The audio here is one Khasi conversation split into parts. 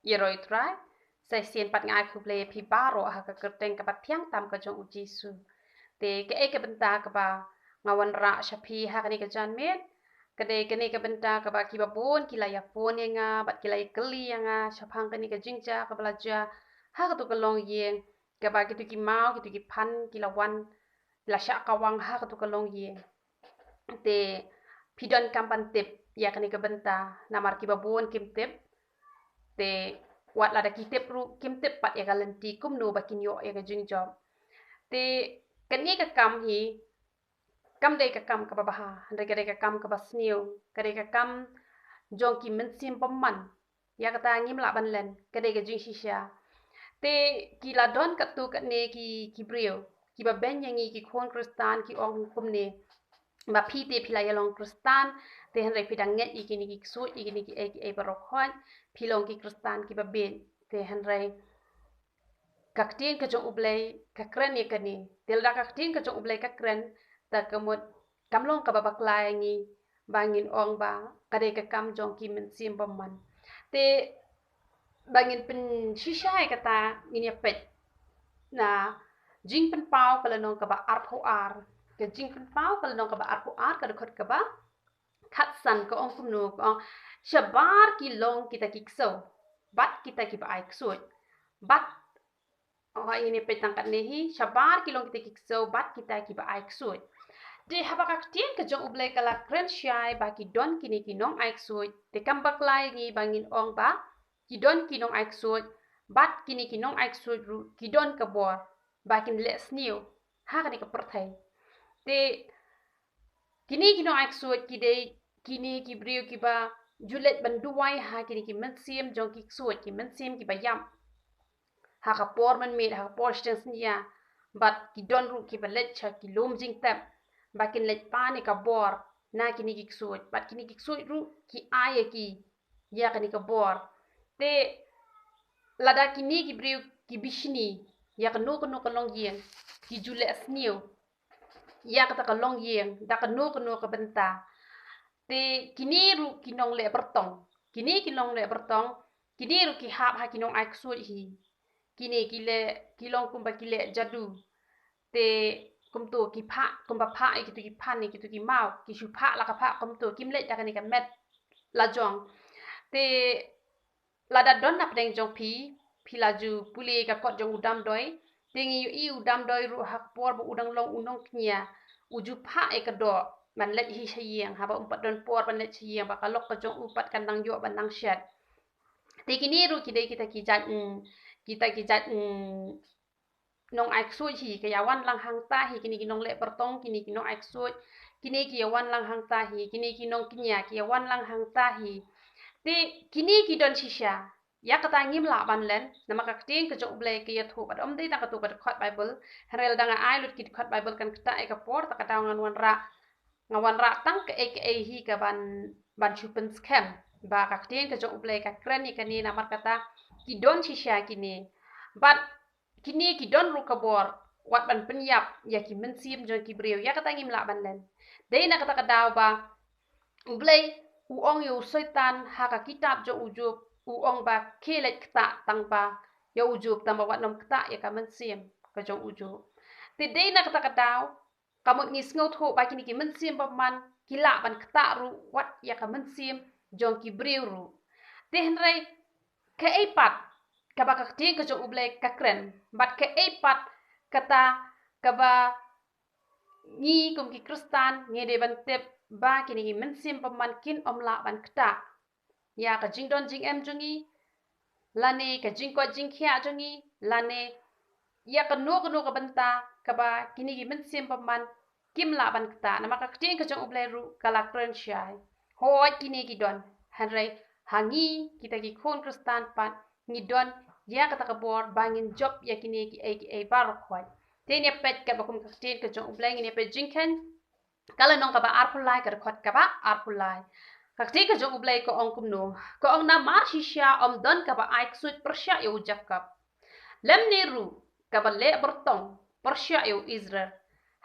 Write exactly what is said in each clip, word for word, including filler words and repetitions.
Ïaroh ïa u Trai. Sa shisien pat nga ai khublei ïa phi baroh ha ka kyrteng kaba thiang tam ka jong u Jisu. Te kaei ka bynta kaba nga wanrah sha phi ha kane ka janmiet, ka dei kane ka bynta kaba kiba bun ki la ïa phone ïa nga bad ki la ïa kylli ïa nga shaphang kane ka jingjia kaba la jia ha katu ka longïing, kaba kitu ki maw, kitu ki phan ki la wan, la shah kawang ha katu ka longïing. Te phi donkam ban tip ïa kane ka bynta, namar kiba bun kim tip. Te wat lada ki tip ruh, kim tip pat ïa ka lynti kumno ba kin ïoh ïa ka jingjop. Te kane ka kam hi kam dei ka kam kaba bha, hynrei ka dei ka kam kaba sniew, ka dei ka kam jong ki mynsiem bymman. Ïa kata ngim lah ban len, ka dei ka jingshisha. Te ki la don katto katne ki, ki briew kiba beiñ ïa ngi ki khun Khristan, ki ong kumne, ba phi te phi la ïa long Khristan, te hynrei phi dang ngeit ïa kine ki ksuid, ïa kine kiei kiei baroh khoit, phi long ki Khristan kiba bieit. Te hynrei ka ktien ka jong U Blei ka kren ïa kane. Te lada ka ktien ka jong U Blei ka kren, te ka mut kam long kaba bakla ïa ngi ba ngin ong ba ka dei ka kam jong ki mynsiem bymman. Te ba ngin pynshisha ïa kata, ngin ïa peit na Jingpynpaw ka lynnong kaba arphew ar. Ka Jingpynpaw ka lynnong kaba arphew ar, ka dkhot kaba khatsan, ka ong kumno, ka ong, shabar ki long kita ki ksew bad kita kiba ai ksuid. Bad, oh, ngin ïa peit tang katne hi, shabar ki long kita ki ksew bad kita kiba ai ksuid. Te haba ka ktien ka jong U Blei ka la kren shai ba ki don kine ki nong ai ksuid, te kam bakla ïa ngi ba ngin ong ba ki don ki nong ai ksuid, bad kine ki nong ai ksuid ruh ki don ka bor ba kin leh sniew ha kane ka pyrthei. Te kine ki nong ai ksuid ki dei kine ki briew kiba ju leit ban duwai ha kine ki mynsiem jong ki ksuid, ki mynsiem kiba ïap ha ka por mynmiet, ha ka por shiteng synñia. Bad ki don ruh kiba leit sha ki lum jingtep ba kin leit pan ïa ka bor na kine ki ksuid, bad kine ki ksuid ruh ki ai ïa ki ïa kane ka bor. Te lada kine ki briew ki bishni ïa kano kano ka longïing, ki ju leh sniew ïa kata ka longïing da kano kano ka bynta. Te kine ruh ki nongleh byrtong, kine ki nongleh byrtong, kine ruh ki hap ha ki nong ai ksuid hi. Kine ki leh, ki long kumba ki leh jadu. Te kumto ki phah, kumba phah ïa kitu ki phan, ïa kitu ki maw, ki shu phah la ka phah kumto, kim leit da kane ka met la jong. Te lada don na pdeng jong phi, phi la ju pule ka kot jong u Damdoi, te ngi ïohi u Damdoi ruh ha ka por ba u dang long u nongkñia, u ju phah ïa ka doh ban leit hi sha ïing, haba um pat don por ban leit sha ïing, ba ka lok ka jong u pat kan dang ïoh ban dang shet. Te kine ruh ki dei kita ki jait, mm, kita ki jait, mm, nong ai ksuid hi, ki ïa wan lang hangta hi, kine ki nongleh byrtong, kine ki nong ai ksuid, kine ki ïa wan lang hangta hi, kine ki nongkñia ki ïa wan lang hangta hi. Te kine ki don shisha. Ïa kata ngim lah ban len, namar ka ktien ka jong U Blei ka ïathuh, bad ym dei tang katu ka dkhot Baibl, hynrei lada nga ai lut ki dkhot Baibl kan ktah ïa ka por, ta ka daw ngan wanrah, nga wanrah tang kaei kaei hi ka ban, ban shu pynskhem ba ka ktien ka jong U Blei ka kren ïa kane, namar kata ki don shisha kine. Bad kine ki don ruh ka bor wat ban pynïap ïa ki mynsiem jong ki briew, ïa kata ngim lah ban len. Dei na kata ka daw ba U Blei u ong ïa u Soitan ha ka kitab jong u Job, u ong ba khie leit ktah tang ba ïa u Job, tang ba wat nym ktah ïa ka mynsiem ka jong u Job. Te dei na kata ka daw, ka mut ngi sngewthuh ba kine ki mynsiem bymman ki lah ban ktah ruh wat ïa ka mynsiem jong ki briew ruh. Te hynrei kaei pat kaba ka ktien ka jong U Blei ka kren, bad kaei pat kata kaba ngi kum ki Khristan ngi dei ban tip ba kine ki mynsiem bymman kin ym lah ban ktah ïa ka jingdon jingem jong ngi, lane ka jingkoit jingkhiah jong ngi, lane ïa kano kano ka bynta kaba kine ki mynsiem bymman kim lah ban ktah, namar ka ktien ka jong U Blei ruh ka la kren shai. Hooid kine ki don, hynrei ha ngi kita ki khun Khristan pat ngi don ïa kata ka bor ba ngin jop ïa kine kiei kiei baroh khoit. Te ngin ïa peit katba kum ka ktien ka jong U Blei, ngin ïa peit Jingkheiñ ka lynnong kaba arphew lai, ka dkhot kaba arphew lai. Ka ktien ka jong U Blei ka ong kumno, ka ong, namar shisha ym don kaba ai ksuid pyrshah ïa u Jakob, lymne ruh kaba leh byrtong pyrshah ïa u Israel.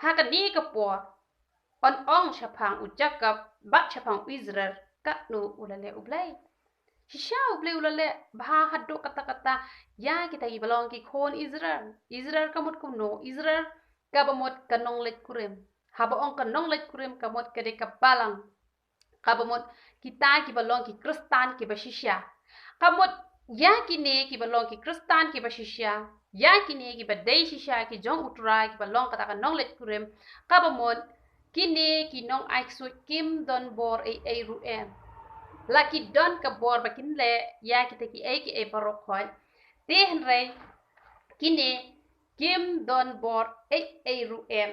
Ha kane ka por yn ong shaphang u Jakob bad shaphang u Israel, katno u la leh U Blei. Shisha U Blei u la leh bha haduh katta katta ïa kita kiba long ki khun Israel. Israel ka mut kumno? Israel kaba mut ka nongleit kurim. Haba ong ka nongleit kurim ka mut ka dei ka balang. Kaba mut kita kiba long ki Khristan kiba shisha. Ka mut ïa kine kiba long ki Khristan kiba shisha, ïa kine kiba dei shisha ki jong U Trai kiba long kata ka nongleit kurim, kaba mut kine ki nongai ksuid kim don bor ei ei ruh em. La ki don ka bor ba kin leh ïa kita kiei kiei baroh khoit. Te hynrei kine kim don bor ei ei ruh em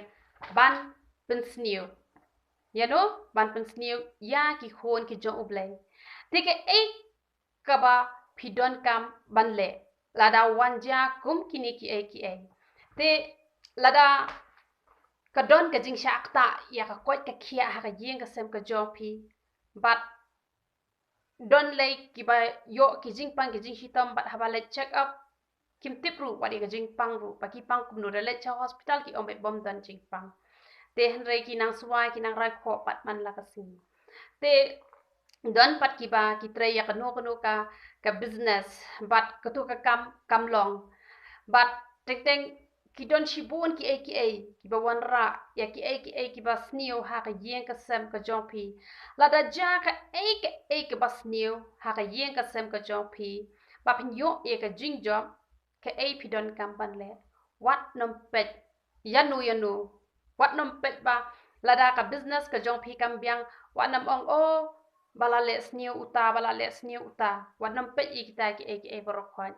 ban pynsniew. Ïa no, ban pynsniew ïa ki khun ki jong U Blei. Te kaei kaba phi donkam ban leh lada wan jia kum kine kiei kiei? Te lada ka don ka jingshah ktah ïa ka koit ka khiah ha ka ïing ka sem ka jong phi, bad don lei kiba ïoh ki jingpang ki jingshitom, bad haba leit check up kim tip ruh wat ïa ka jingpang ruh, ba ki pang kumno. Da leit sha hospital ki ong beit bym don jingpang. Te hynrei ki nang swai ki nang rai khoh pat man la ka sngi. Te don pat kiba ki trei ïa kano kano ka, ka business, bad kato ka kam kam long. Bad teng teng ki don shibun kiei kiei kiba wanrah ïa kiei kiei kiba sniew ha ka ïing ka sem ka jong phi. Lada jia kaei kaei kaba sniew ha ka ïing ka sem ka jong phi, ba phin ïoh ïa ka jingjop, kaei phi donkam ban leh? Wat nym peit ïa no ïa no. Wat nym peit ba lada ka business ka jong phi kam biang, wat nym ong, oh, ba la leh sniew uta, ba la leh sniew uta. Wat nym peit ïa kita kiei kiei baroh khoit.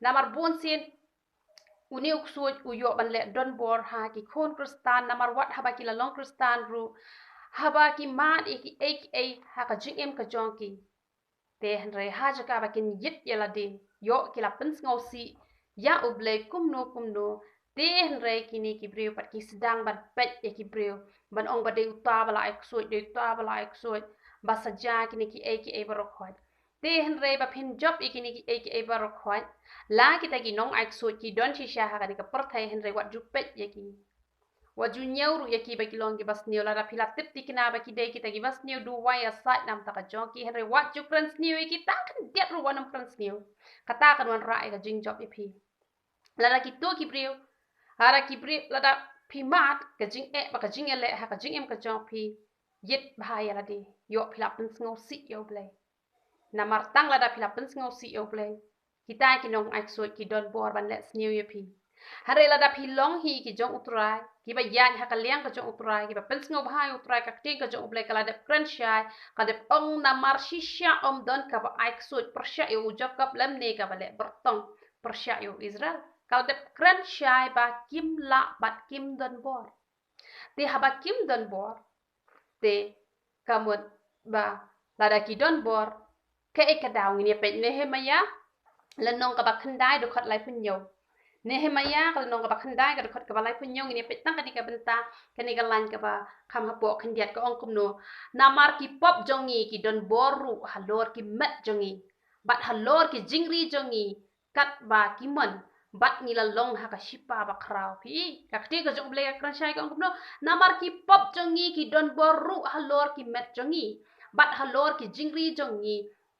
Namar bunsien une u ksuid u ïoh ban leh donbor ha ki khun Khristan, namar wat haba ki la long Khristan ruh, haba ki mad ïa kiei kiei ha ka jingim ka jong ki, te hynrei ha jaka ba kin ïit ïa lade, ïoh ki la pynsngewsih ïa U Blei kumno kumno. Te hynrei kine ki briew pat ki sdang ban peit ïa ki briew, ban ong ba dei uta ba la ai ksuid, dei uta ba la ai ksuid, ba sa jia kine kiei kiei baroh khoit. Te hynrei ba phin jop ïa kine kiei kiei baroh khoit, la kita ki nongai ksuid ki don shisha ha kane ka pyrthei, hynrei wat ju peit ïa ki. Wat ju ñiew ruh ïa ki ba ki long kiba sniew. Lada phi la tip thikna ba ki dei kita kiba sniew, duwai ïasaid namar ka jong ki, hynrei wat ju kren sniew ïa ki, tang khyndiat ruh wat nym kren sniew. Kata kan wanrah ïa ka jingjop ïa phi. Lada kito ki briew, lada ki briew, lada phi mad ka jingeh bad ka jingïaleh ha ka jingim ka jong phi, ïit bha ïa lade, ïoh phi la pynsngewsih ïa U Blei. Namar tang lada phi la pynsngewsih ïa U Blei, kita ki nongai ksuid ki donbor ban leh sniew ïa phi. Hynrei lada phi long hi ki jong U Trai, kiba ïaid ha ka liang ka jong U Trai, kiba pynsngewbha ïa U Trai, ka ktien ka jong U Blei ka la dep kren shai, ka dep ong, namar shisha ym don kaba ai ksuid pyrshah ïa u Jakob lymne kaba leh byrtong pyrshah ïa u Israel. Ka la dep kren shai ba kim lah bad kim donbor. Te haba kim donbor, te ka mut ba lada ki donbor, kaei ka daw? Ngin ïa peit Nehemaïah lynnong kaba khyndai dkhot laiphew hynñiew. Nehemaïah ka lynnong kaba khyndai ka dkhot kaba laiphew hynñiew, ngin ïa peit tang kane ka bynta, kane ka lain kaba kham hapoh khyndiat, ka ong kumno: Namar ki pop jong ngi ki donbor ruh halor ki met jong ngi, bad halor ki jingri jong ngi, katba ki mon, bad ngi la long ha ka shipa bakhraw. Phi, ka ktien ka jong U Blei ka kren shai, ka ong kumno: Namar ki pop jong ngi ki donbor ruh halor ki met jong ngi, bad halor ki jingri jong ngi,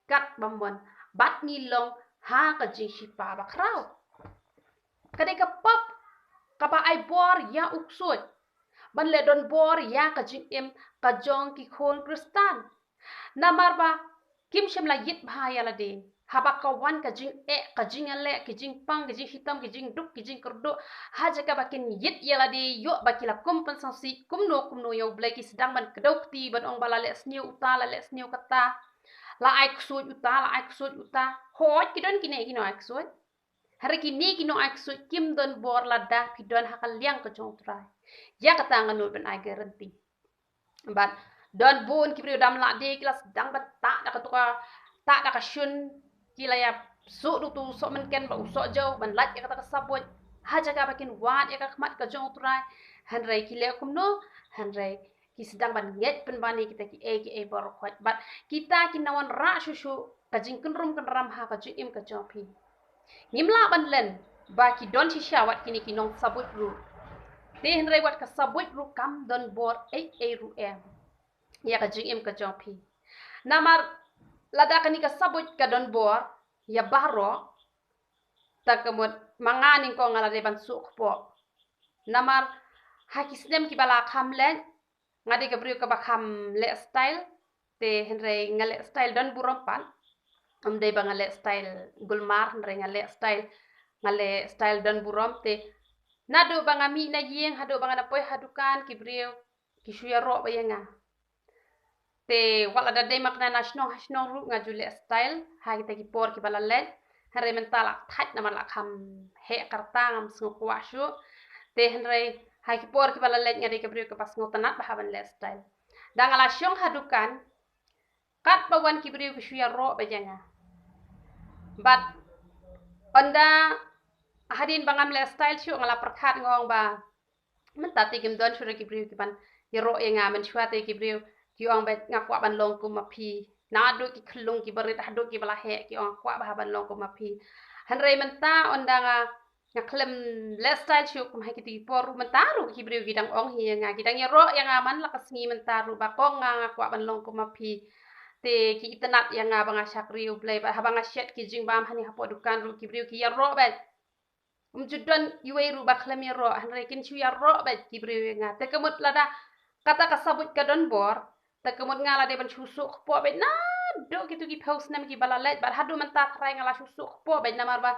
katba mon, bad ngi long ha ka jingshipa bakhraw. Ka dei ka pop kaba ai bor ïa u ksuid ban leh donbor ïa ka jingim ka jong ki khun Khristan. Namar ba kim shym la ïit bha ïa lade. Haba ka wan ka jingeh, ka jingïaleh, ki jingpang, ki jingshitom, ki jingduk, ki jingkyrduh, ha jaka ba kin ïit ïa lade, ïoh ba ki la kum pynsngewsih kumno kumno ïa U Blei, ki sdang ban kdew kti, ban ong ba la leh sniew uta, la leh sniew kata, la ai ksuid uta, la ai ksuid uta. Hooid, ki don kine ki nongai ksuid. Hynrei kine ki nongai ksuid kim donbor lada phi don ha ka liang ka jong U Trai. Ïa kata ngan nud ban ai guarantee. Bad don bun ki briew dam lah de, ki la sdang ban tah da katu ka, tah da ka shun, ki la ïa suh da utu u soh mynken bad u soh jew ban lait ïa kata ka sabuit ha jaka ba kin wad ïa ka khmat ka jong U Trai. Hynrei ki leh kumno? Hynrei ki sdang ban ngeit pynban ïa kita kiei kiei baroh khoit. Bad kita kin nang wanrah shuh shuh ka jingkynrum kynram ha ka jingim ka jong phi. Ngim lah ban len ba ki don shisha wat kine ki nongsabuit ruh. Te hynrei wat ka sabuit ruh kam donbor ei ei ruh em ïa ka jingim ka jong phi. Namar lada kane ka sabuit ka don bor ïa baroh, te ka mut ma nga nyngkong nga la dei ban suk kpoh. Namar ha ki snem kiba la kham leit, nga dei ka briew kaba kham leh style, te hynrei nga leh style don burom pat. Ym dei ba nga leh style gulmar, hynrei nga leh style, nga leh style don burom. Te naduh ba nga mih na ïing haduh ba nga na poi ha dukan, ki briew ki shu ïaroh bha ïa nga. Te wat lada dei ma kane na shnong ha shnong ruh nga ju leh style ha kita ki por kiba la leit. Hynrei mynta la thait namar la kham heh ka rta, ngam sngew kwah shuh. Te hynrei ha ki por kiba la leit nga dei ka briew kaba sngewtynnat bha ban leh style. Da nga la shong ha dukan, katba wan ki briew ki shu ïaroh bha ïa nga. Bad ynda hadien ba ngam leh style shuh nga la pyrkhat, nga ong ba mynta te kim don shuh ruh ki briew kiban ïaroh ïa nga. Mynshuwa te ki briew ki ong ba nga kwah ban long kum ma phi. Naduh ki khyllung kiba rit haduh kiba la heh ki ong nga kwah bha ban long kum ma phi. Hynrei mynta ynda nga, nga khlem leh style shuh kum ha kito ki por ruh, mynta ruh ki briew ki dang ong hi ïa nga, ki dang ïaroh ïa nga man la ka sngi mynta ruh ba kong nga, nga kwah ban long kum ma phi. Te ki itynnat ïa nga ba nga shakri U Blei, bad haba nga shet ki jingbam hangne hapoh dukan ruh ki briew ki ïaroh bha. Ym ju don iwei ruh ba khlem ïaroh, hynrei kin shu ïaroh bha ki briew ïa nga. Te ka mut lada kata ka sabuit ka don bor, te ka mut nga la dei ban shu suk kpoh bha naduh kito ki phew snem kiba la leit, bad haduh mynta tharai nga la shu suk kpoh bha namar ba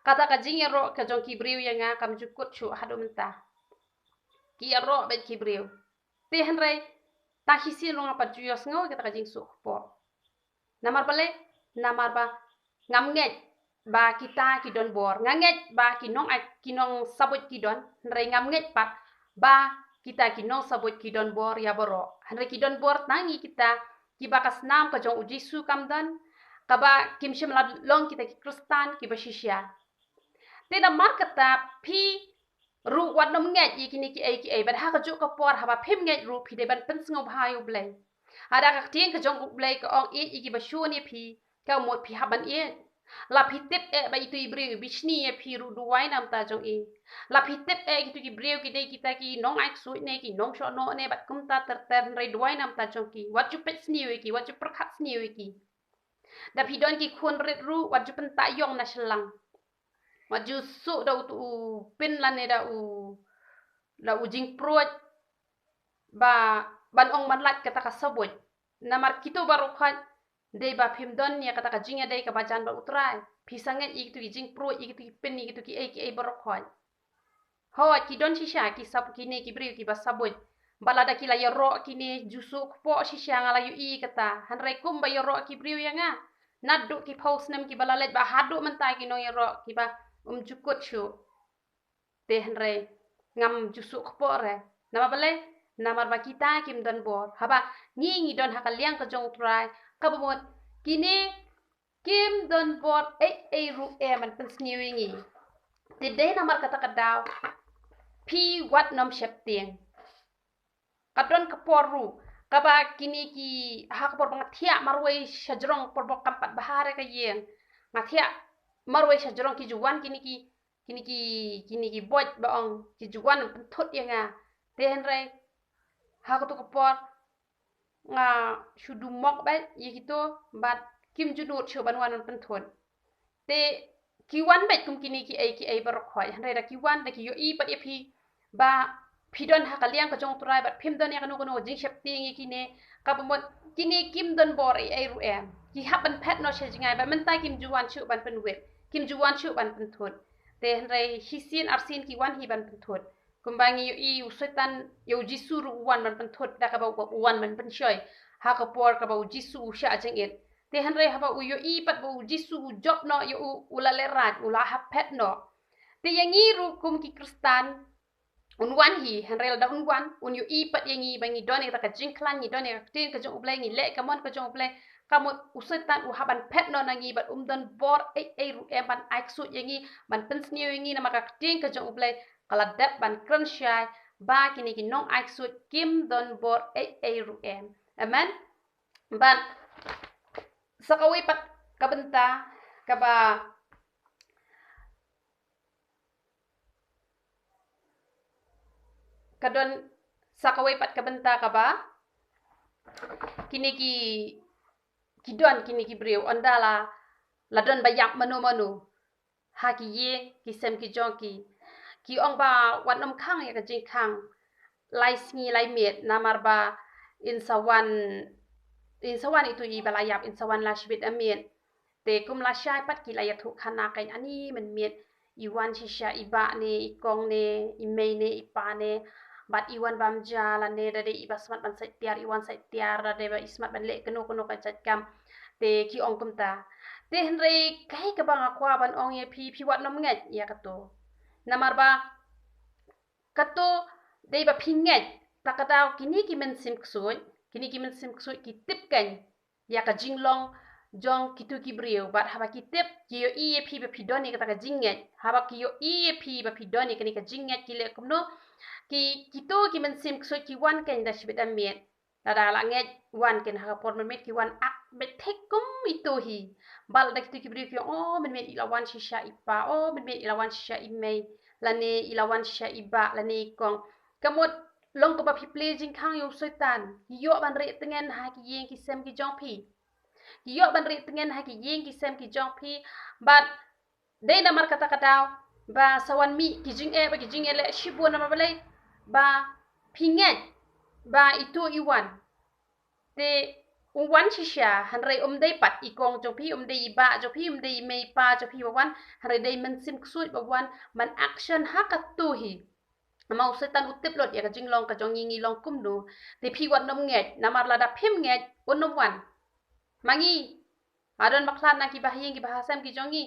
kata ka jingïaroh ka jong ki briew ïa nga kam ju kut shuh haduh mynta. Ki ïaroh bha ki briew. Te hynrei tang shisien ruh nga pat ju ïohsngew ïa kata ka jingsuk kpoh. Namar balei? Namar ba ngam ngeit ba kita ki don bor. Nga ngeit ba ki nong ai, ki nongsabuit ki don, hynrei ngam ngeit pat ba kita ki nongsabuit ki don bor ïa baroh. Hynrei ki don bor tang ïa kita kiba ka snam ka jong U Jisu kam don, kaba kim shym la long kita ki Khristan kiba shisha. Te namar kata phi ruh wat nym ngeit ïa kine kiei kiei, bad ha kajuh ka por haba phim ngeit ruh phi dei ban pynsngewbha ïa U Blei. Lada ka ktien ka jong U Blei ka ong ïeit ïa kiba shun ïa phi, ka mut phi hap ban ïeit. La phi tip eh ba itu i briew i bishni ïa phi ruh, duwai na bynta jong i. La phi tip eh kitu ki briew ki dei kita ki nongai ksuid ne ki nongshohnoh ne bad kumta ter ter, hynrei duwai na bynta jong ki. Wat ju peit sniew ïa ki, wat ju pyrkhat sniew ïa ki. Da phi don ki khun rit ruh wat ju pynta ïong na shyllang. Wat ju suh da utu u pin lane da u, da u jingpruid ba ban ong ban lait kata ka sabuit. Namar kitu baroh khoit dei ba phim don ïa kata ka jingïadei kaba jan bad U Trai. Phi sa ngeit ïa kitu ki jingpruid, ïa kitu ki pin, ïa kitu kiei kiei baroh khoit. Hooid, ki don shisha ki sab, kine ki briew kiba sabuit. Ba lada ki la ïaroh kine, ju suk kpoh shisha, nga la ïohi kata. Hynrei kumba ïaroh ki briew ïa nga, naduh ki phew snem kiba la leit bad haduh mynta ki nongïaroh kiba ym ju kut shuh. Te hynrei ngam ju suk kpoh re. Namar balei? Namar ba kita kim don bor. Haba ngi ngi don ha ka liang ka jong U Trai, kaba mut kine kim don bor ei ei ruh em ban pynsniew ïa ngi. Te dei namar kata ka daw phi wat nym sheptieng. Ka don ka por ruh kaba kine ki, ha ka por ba nga thiah marwei shajrong, por ba kam pat bha re ka ïing, nga thiah marwei shajrong, ki ju wan kine ki, kine ki, kine ki boit ba ong, ki ju wan pynthut ïa nga. Te hynrei ha katu ka por nga shu dumok bha ïa kito, bad kim ju nud shuh ban wan ban pynthut. Te ki wan bha kum kine kiei kiei baroh khoit, hynrei da ki wan da ki ïohi pat ïa phi ba phi don ha ka liang ka jong U Trai bad phim don ïa kano kano jingsheptieng ïa kine, kaba mut kine kim don bor ei ei ruh em. Ki hap ban phet noh sha jngai bad mynta kim ju wan shuh ban pynwit, kim ju wan shuh ban pynthut. Te hynrei shisien arsien ki wan hi ban pynthut. Kumba ngi ïohi, u Soitan, ïa u Jisu ruh u wan ban pynthut da kaba u wan ban pynshoi ha ka por kaba u Jisu u shah jingit. Te hynrei haba u ïohi pat ba u Jisu u jop noh ïa u, u la lehraiñ, u la hap phet noh. Te ïa ngi ruh kum ki Khristan un wan hi, hynrei lada un wan, un ïohi pat ïa ngi ba ngi don ïa kata ka jingkhlaiñ, ngi don ïa ka ktien ka jong U Blei, ngi leh ka mon ka jong U Blei, ka mut u Soitan u hap ban phet noh na ngi bad um don bor ei ei ruh em ban ai ksuid ïa ngi, ban pynsniew ïa ngi, namar ka ktien ka jong U Blei ka la dep ban kren shai ba kine ki nongai ksuid kim don bor ei ei ruh em. Amen. Bad sa kawei pat ka bynta kaba, ka don sa kawei pat ka bynta kaba kine ki, ki don kine ki briew, ynda la, la don ba ïap mano mano ha ki ïing ki sem ki jong ki, ki ong ba wat nym khang ïa ka jingkhang lai sngi lai miet, namar ba in sa wan, in sa wan itu i ba la ïap, in sa wan la shibit a miet. Te kum la shai pat ki la ïathuh khana keiñ, ani mynmiet i wan shisha i bah ne i kong ne i mei ne i pa ne, bad i wan bam ja lane da dei i ba smat ban sait tiar, i wan sait tiar, da dei ba i smat ban leh kano kano ka jait kam. Te ki ong kumta. Te hynrei kaei kaba nga kwah ban ong ïa phi, phi wat nym ngeit ïa kato. Namar ba kato dei ba phi ngeit, ta ka daw kine ki mynsiem ksuid, kine ki mynsiem ksuid ki tip keiñ ïa ka jinglong jong kitu ki briew, bad haba ki tip, ki ïohi ïa phi ba phi don ïa kata ka jingngeit, haba ki ïohi ïa phi ba phi don ïa kane ka jingngeit, ki leh kumno, ki, kito ki mynsiem ksuid ki wan keiñ da shibit a miet. Lada la ngeit wan keiñ ha ka por mynmiet, ki wan ak beit thik kum ito hi. Bad lada kitu ki briew ki ong, oh mynmiet i la wan shisha i pa, oh mynmiet i la wan shisha i mei, lane i la wan shisha i bah, lane i kong. Ka mut long kaba phi plie jingkhang ïa u Soitan. Ki ïoh ban rieh tngen ha ki ïing ki sem ki jong phi. Ki ïoh ban rieh tngen ha ki ïing ki sem ki jong phi. Bad dei namar kata ka daw ba sa wan mih ki jingeh bad ki jingeh leh shibun, namar balei? Ba phi ngeit ba ito i wan. Te u wan shisha, hynrei um dei pat i kong jong phi, um dei i bah jong phi, um dei i mei i pa jong phi ba wan, hynrei dei mynsiem ksuid ba wan ban action ha kato hi. Namar u Soitan u tip lut ïa ka jinglong ka jong ngi, ngi long kumno. Te phi wat nym ngeit, namar lada phim ngeit, un nym wan. Ma ngi, ha don bakhlad na ki bahaïing ki bahasem ki jong ngi,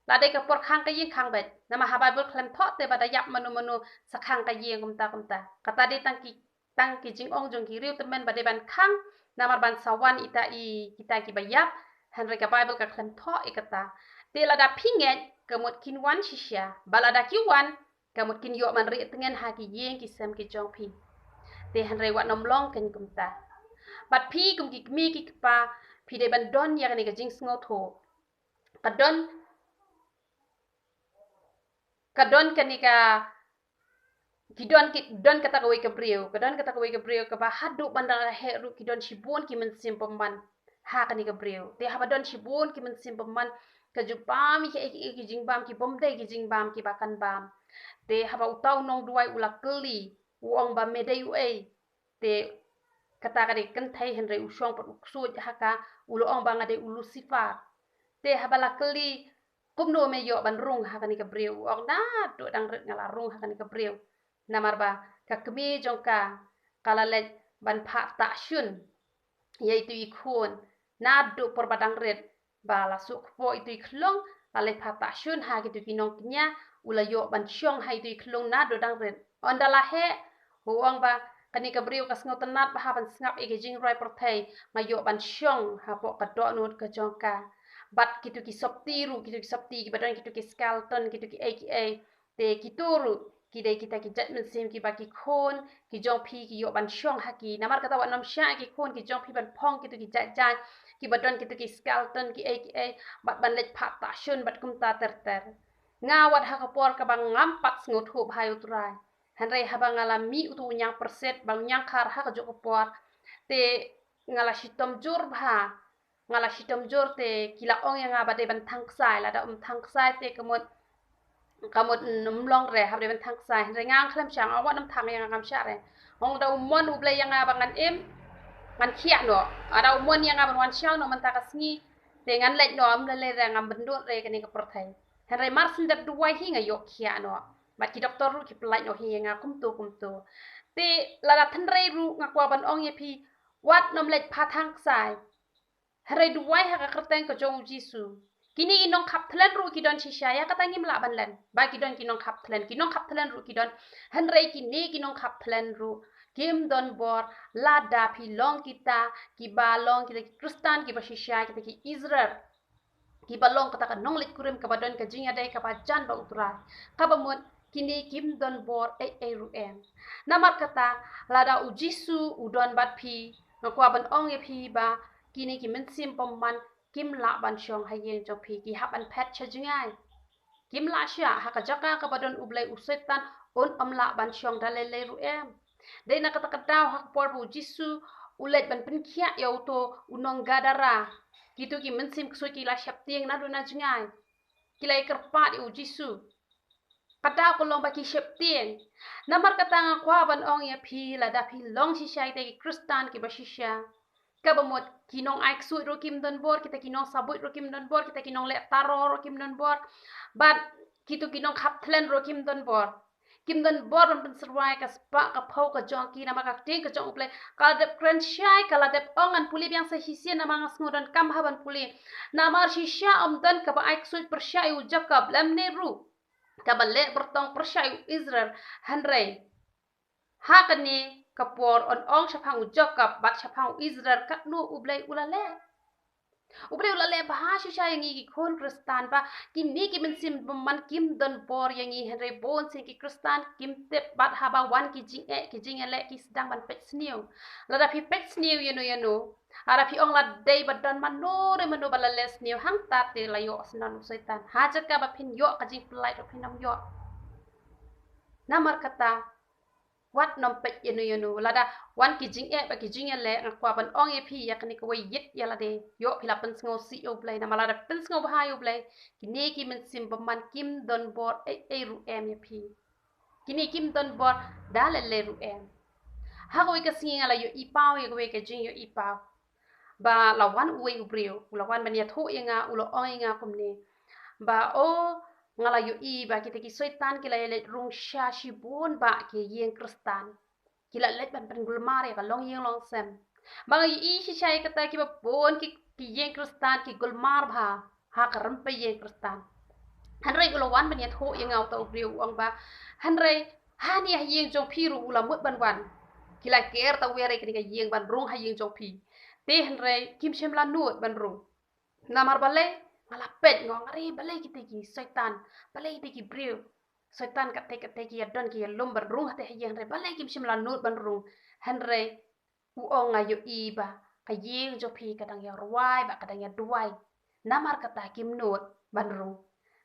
la dei ka por khang ka ïing khang beit. Namar ha Baibl khlem thoh te ba da ïap mano mano sa khang ka ïing kumta kumta. Kata dei tang ki, tang ki jingong jong ki riewtymmen ba dei ban khang, namar ban sa wan ita i, kita ki ba ïap. Hynrei ka Baibl ka khlem thoh ïa kata. Te lada phi ngeit, ka mut kin wan shisha. Bad lada ki wan, ka mut kin ïoh ban rieh tngen ha ki ïing ki sem ki jong phi. Te hynrei wat nym long keiñ kumta. Bad phi kum ki kmie ki kpa, phi dei ban don ïa kane ka jingsngewthuh. Ka don, ka don kane ka, ki don ki, don kata kawei ka briew, ka don kata kawei ka briew kaba haduh ban da la heh ruh ki don shibun ki mynsiem bymman ha kane ka briew. Te haba don shibun ki mynsiem bymman, ka ju bam ïa ki, ki, ki jingbam ki bym dei ki jingbam kiba kan bam. Te haba uta u nongduwai u la kylli, u ong ba me dei uei. Te kata ka dei kynthei, hynrei u shong pat u ksuid ha ka, u la ong ba nga dei u Lucifer. Te haba la kylli, kumno me ïoh ban rung ha kane ka briew? U ong naduh dang rit nga la rung ha kane ka briew. Namar ba ka kmie jong ka, ka la leit ban phah tahshun ïa itu i khun naduh por ba dang rit. Ba la suk kpoh itu i khlung, la leit phah tahshun ha kitu ki nongkñia, u la ïoh ban shong ha itu i khlung naduh dang rit. Ynda la heh, u ong ba kane ka briew ka sngewtynnat bha ban sngap ïa ki jingrwai pyrthei, nga ïoh ban shong hapoh ka dohnud ka jong ka. Bad kitu ki sopti ruh, kitu ki sopti kiba don kitu ki skeleton, kitu ki ei ki ei. Te kitu ruh ki dei kita ki jait mynsiem kiba ki khun ki jong phi ki ïoh ban shong ha ki. Namar kata wat nym shah ki khun ki jong phi ban phong kitu ki jait jait kiba don kitu ki skeleton ki ei ki ei, bad ban leit phah tahshun bad kumta ter ter. Nga wat ha ka por kaba ngam pat sngewthuh bha ïa u Trai. Hynrei haba nga la mih utu u ñiang pyrsit bad u ñiang khar ha kajuh ka por, te nga la shitom jur bha. Nga la shitom jur te ki la ong ïa nga ba dei ban thang ksai, lada um thang ksai te ka mut, ka mut ym long re, haba dei ban thang ksai. Hynrei nga khlem shah, nga wat nym thang, ïa nga ngam shah re. Hynrei lada u mon U Blei ïa nga ba ngan im, ngan khiah noh. Lada u mon ïa nga ban wan shaw noh mynta ka sngi, te ngan leit noh, ym lei lei re, ngam bynnud re kane ka pyrthei. Hynrei mar syn dep duwai hi nga ïoh khiah noh. Bad ki doktor ruh ki pyllait noh hi ïa nga kumto kumto. Te lada hynrei ruh nga kwah ban ong ïa phi, wat nym leit phah thang ksai. Hynrei duwai ha ka kyrteng ka jong U Jisu. Kine ki nongkhap thlen ruh ki don shisha, ïa kata ngim lah ban len ba ki don ki nongkhap thlen, ki nongkhap thlen ruh ki don. Hynrei kine ki nongkhap thlen ruh kim don bor lada phi long kita kiba long kita ki Khristan kiba shisha, kita ki Israel, kiba long kata ka nongleit kurim kaba don ka jingïadei kaba jan bad U Trai. Kaba mut kine kim don bor ei ei ruh em. Namar kata, lada U Jisu u don bad phi, nga kwah ban ong ïa phi ba kine ki mynsiem bymman kim lah ban shong ha ïing jong phi, ki hap ban phet sha jngai. Kim lah shah, ha ka jaka kaba don U Blei, u Soitan un ym lah ban shong da lei lei ruh em. Dei na kata ka daw ha ka por ba U Jisu u leit ban pynkhiah ïa uto u nong Gadara, Kito ki mynsiem ksuid ki la sheptieng naduh na jngai. Ki la ïakyrpad ïa u Jisu. Kata ka long ba ki sheptieng. Namar kata nga kwah ban ong ïa phi, lada phi long shisha kita ki Khristan kiba shisha, kaba mut ki nong ai ksuid ruh kim don bor, kita ki nong sabuit ruh kim don bor, kita ki nong leh taro ruh kim don bor, bad kito ki nong khapthlen ruh kim don bor. Kim don bor ban pynsyrwa ïa ka spah ka phew ka jong ki, namar ka ktien ka jong U Blei ka la dep kren shai, ka la dep ong, ngan pule biang sa shisien namar nga sngewnguh kam ha ban pule. Namar shisha ym don kaba ai ksuid pyrshah ïa u Jakob, lymne ruh kaba leh byrtong pyrshah ïa u Israel. Hynrei ha kane ka por yn ong shaphang u Jakob bad shaphang u Israel katno U Blei u la leh. U Blei u la leh bha shisha ïa ngi ki khun Khristan, ba kine ki mynsiem bymman kim don bor ïa ngi, hynrei bun sien ki Khristan kim tip, bad haba wan ki jingeh ki jingïaleh ki sdang ban peit sniew. Lada phi peit sniew ïano ïano, lada phi ong la dei ba don mano re mano ba la leh sniew, hangta te la ïoh sniew u Soitan. Ha jaka ba phin ïoh ka jingpyllait ruh phin ym ïoh. Namar kata, wat nym peit ïano ïano. Lada wan ki jingeh bad ki jingïaleh, nga kwah ban ong ïa phi ïa kane kawei, ïit ïa lade. Ïoh phi la pynsngewsih ïa U Blei, namar lada pynsngew bha ïa U Blei, kine ki mynsiem bymman kim don bor ei ei ruh em ïa phi. Kine kim don bor da lei lei ruh em. Ha kawei ka sngi nga la ïohi paw ïa kawei ka jingïohi paw. Ba la wan uwei u briew, u la wan ban ïathuh ïa nga, u la ong ïa nga kumne. Ba, o, nga la ïohi ba kita ki Soitan ki la ïaleit rung sha shibun bah ki ïing Khristan. Ki la leit ban pynkulmar ïa ka longïing longsem. Ba nga ïohi shisha ïa kata, kiba bun ki, ki ïing Khristan ki kulmar bha ha ka rympei ïing Khristan. Hynrei u la wan ban ïathuh ïa nga uta u briew, u ong ba, hynrei hangne ha ïing jong phi ruh u la mut ban wan. Ki la ker tawiar ïa kane ka ïing ban rung ha ïing jong phi. Te hynrei kim shym la nud ban rung. Namar balei? Nga la peit, nga ong, are, balei kita ki Soitan, balei kita ki briew Soitan katei katei ki ïadon ki ïalum ban rung hatei ha ïing, hynrei balei kim shym la nud ban rung? Hynrei u ong, nga ïohi ba ka ïing jong phi ka dang ïa rwai bad ka dang ïa duwai. Namar kata kim nud ban rung.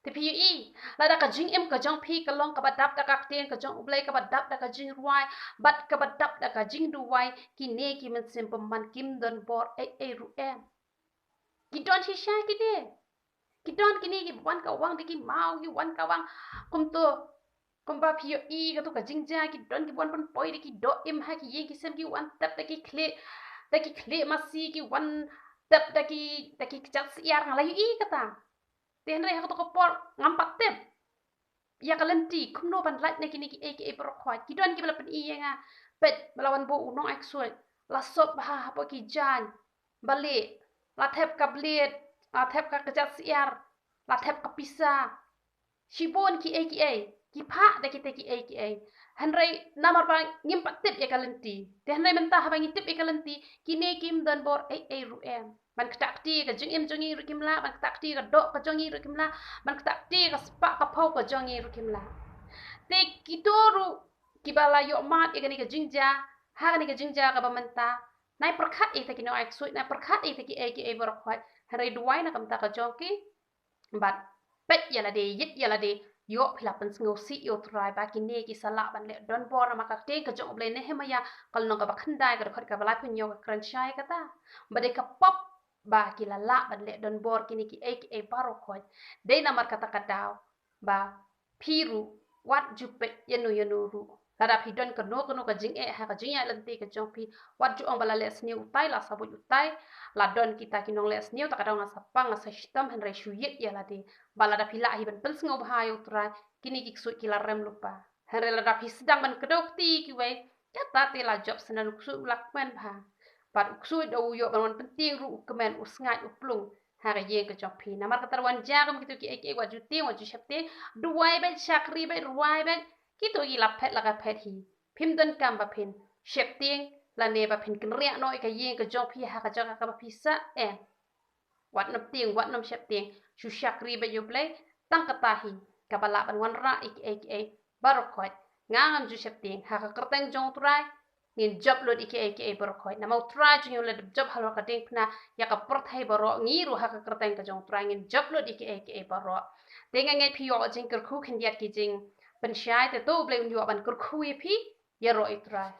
Te phi ïohi, lada ka jingim ka jong phi ka long kaba dap da ka ktien ka jong U Blei, kaba dap da ka jingrwai bad kaba dap da ka jingduwai, kine ki mynsiem bymman kim don bor ei ei ruh em. Ki don shisha kine. Ki don kine ki wan ka wang da ki maw, ki wan ka wang. Kumto, kumba phi ïohi kato ka jingjia, ki don ki wan pynpoi da ki doh im ha ki ïing ki sem, ki wan tep da ki khlieh, da ki khlieh masi, ki wan tep da ki, da ki kjat syiar, nga la ïohi kata. Te hynrei ha kato ka por ngam pat tip ïa ka lynti kumno ban lait na kine kiei kiei baroh khoit. Ki don kiba la pyni ïa nga, peit ba la wan buh u nong ai ksuid, la sop bha hapoh ki jaiñ, balei, la thep ka blade, la thep ka kjat syiar, la thep ka pisa. Shibun kiei kiei, ki phah da kita kiei kiei. Hynrei namar ba ngim pat tip ïa ka lynti. Te hynrei mynta haba ngi tip ïa ka lynti, kine kim don bor ei ei ruh em. Ban ktah kti ka jingim jong ngi ruh kim lah, ban ktah kti ka doh ka jong ngi ruh kim lah, ban ktah kti ka spah ka phew ka jong ngi ruh kim lah. Te kito ruh kiba la ïoh mad ïa kane ka jingjia, ha kane ka jingjia kaba mynta, nai pyrkhat ïa kita ki nong ai ksuid, nai pyrkhat ïa kita kiei kiei baroh khoit. Hynrei duwai na ka bynta ka jong ki. Bad peit ïa lade, ïit ïa lade, ïoh phi la pynsngewsih ïa U Trai ba kine ki sa lah ban leh donbor, namar ka ktien ka jong U Blei, Nehemiah ka lynnong kaba khyndai, ka dkhot kaba laiphew hynñiew ka kren shai kata. Ba dei ka pop ba ki la lah ban leh donbor kine kiei kiei baroh khoit. Dei namar kata ka daw ba phi ruh wat ju peit ïano ïano ruh. Lada phi don kano kano ka jingeh ha ka jingïaid lynti ka jong phi, wat ju ong ba la leh sniew utai, la sabuit utai, la don kita ki nong leh sniew, ta ka daw nga sa pang, nga sa shitom, hynrei shu ïit ïa lade. Ba lada phi lah hi ban pynsngewbha ïa U Trai, kine ki ksuid ki la rem lypa. Hynrei lada phi sdang ban kdew kti kiwei, kata te la jop, sa nan u ksuid u la kmen bha. Bad u ksuid da u ïoh ban wan pyntieng ruh u kmen, u sngaid, u plung ha ka ïing ka jong phi. Namar kata ruh wan jia kum kito kiei kiei, wat ju tieng, wat ju sheptieng. Duwai beit, shakri beit, rwai beit. Kito ki la phet la ka phet hi. Phim donkam ba phin sheptieng lane ba phin kynriah noh ïa ka ïing ka jong phi ha ka jaka kaba phi sah, em. Wat nym tieng, wat nym sheptieng. Shu shakri beit ïa U Blei, tang kata hi kaba lah ban wanrah ïa kiei kiei baroh khoit. Nga ngam ju sheptieng, ha ka kyrteng jong U Trai ngin jop lut ïa kiei kiei baroh khoit. Namar U Trai jong ngi u la dep jop halor ka diengphna ïa ka pyrthei baroh, ngi ruh ha ka kyrteng ka jong U Trai ngin jop lut ïa kiei kiei baroh. Te nga ngeit phi ïoh jingkyrkhu khyndiat ki jingpynshai, te to U Blei un ïoh ban kyrkhu ïa phi ïaroh ïa U Trai.